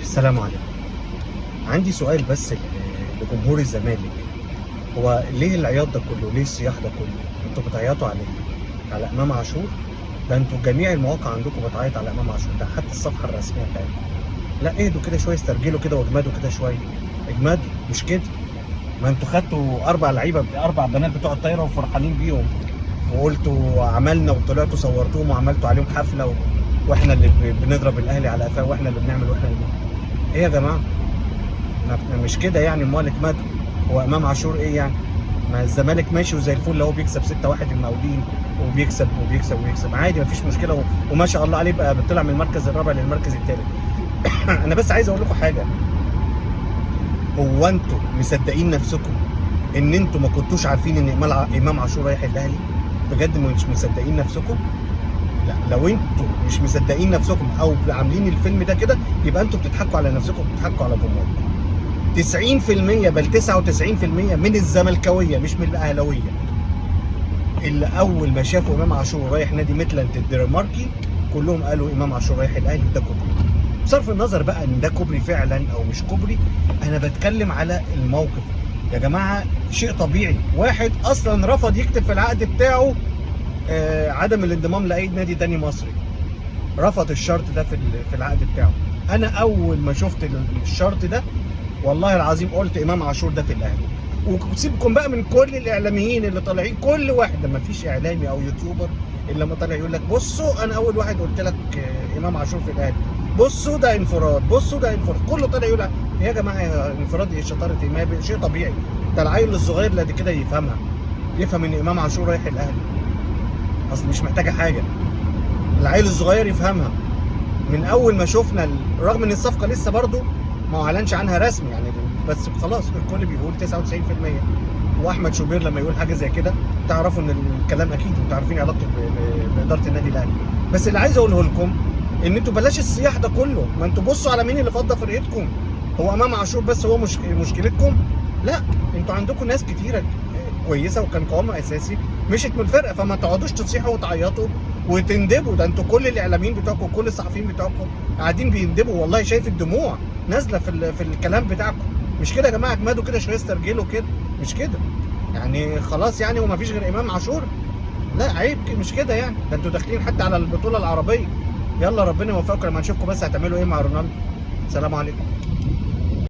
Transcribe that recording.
السلام عليكم. عندي سؤال بس لجمهور الزمالك، هو ليه العياط ده كله؟ ليه الصياح ده كله؟ انتوا بتعيطوا على ايه؟ على امام عاشور؟ ده انتوا جميع المواقع عندكم بتعيط على امام عاشور، ده حتى الصفحة الرسمية بتاعتكم. لا اهدوا كده شوية، استرجلوا كده واجمدوا كده شوية، اجمدوا مش كده. ما انتوا خدتوا 4 لعيبة، 4 بنات بتوع الطايره وفرحانين بيهم، وقلتوا عملنا وطلعتوا صورتوهم وعملتوا عليهم حفلة واحنا اللي بنضرب الاهلي على قفاه، واحنا اللي بنعمل واحنا اللي بنعمل. ايه يا جماعة؟ مش كده يعني. امال اجمدوا، هو امام عاشور ايه يعني؟ ما الزمالك ماشي وزي الفل، هو بيكسب 6-1 المقاولين وبيكسب وبيكسب وبيكسب عادي، مفيش مشكلة، وما شاء الله عليه بقى طلع من المركز الرابع للمركز الثالث. انا بس عايز اقول لكم حاجة، هو انتوا مصدقين نفسكم ان انتوا ما كنتوش عارفين ان امام عاشور رايح الاهلي؟ بجد مش مصدقين نفسكم؟ لا لو انتوا مش مصدقين نفسكم او عاملين الفيلم ده كده، يبقى انتوا بتضحكوا على نفسكم وبتضحكوا على جمهوركم. 90% بل 99% من الزملكاويه مش من الاهلاوية اللي اول ما شافوا امام عاشور رايح نادي ميتلاند الدنماركي كلهم قالوا امام عاشور رايح الاهلي، ده كوبري. بصرف النظر بقى ان ده كوبري فعلا او مش كوبري، انا بتكلم على الموقف يا جماعة. شيء طبيعي، واحد اصلا رفض يكتب في العقد بتاعه عدم الانضمام لاي نادي تاني مصري، رفض الشرط ده في العقد بتاعه. انا اول ما شفت الشرط ده والله العظيم قلت امام عاشور ده في الاهلي. وسيبكم بقى من كل الاعلاميين اللي طالعين، كل واحد، ما فيش اعلامي او يوتيوبر الا لما طالع يقول لك بصوا انا اول واحد قلت لك امام عاشور في الاهلي، بصوا ده انفراد، بصوا ده انفراد، كله طالع يقول يا جماعة انفراد ايه، شطارة ايه، ما شيء طبيعي، ده العيل الصغير اللي قد كده يفهمها، يفهم ان امام عاشور رايح الاهلي، اصل مش محتاجه حاجة، العيل الصغير يفهمها. من اول ما شفنا، رغم ان الصفقة لسه برضو ما اعلنش عنها رسمي يعني، بس خلاص الكل بيقول 99%. واحمد شوبير لما يقول حاجة زي كده تعرفوا ان الكلام اكيد، وانتوا عارفين علاقته بادارة النادي الاهلي. بس اللي عايز اقوله لكم ان انتوا بلاش الصياح ده كله، ما انتوا بصوا على مين اللي فضى فرقتكم. هو امام عاشور بس هو مش مشكلتكم؟ لا، انتوا عندكم ناس كتيرة كويسة وكان قوامها اساسي مشيت من الفرقة، فما تقعدوش تصيحوا وتعيطوا وتندبوا. ده انتوا كل الاعلاميين بتوعكم وكل الصحفيين بتوعكم قاعدين بيندبوا، والله شايف الدموع نازله في الكلام بتاعكم. مش كده يا جماعة؟ اجمدوا كده شوية، استرجلوا كده، مش كده يعني خلاص يعني وما فيش غير امام عاشور؟ لا عيب، مش كده يعني، ده انتوا داخلين حتى على البطولة العربية. يلا ربنا يوفقكم، لما نشوفكم بس هتعملوا ايه مع رونالدو. سلام عليكم.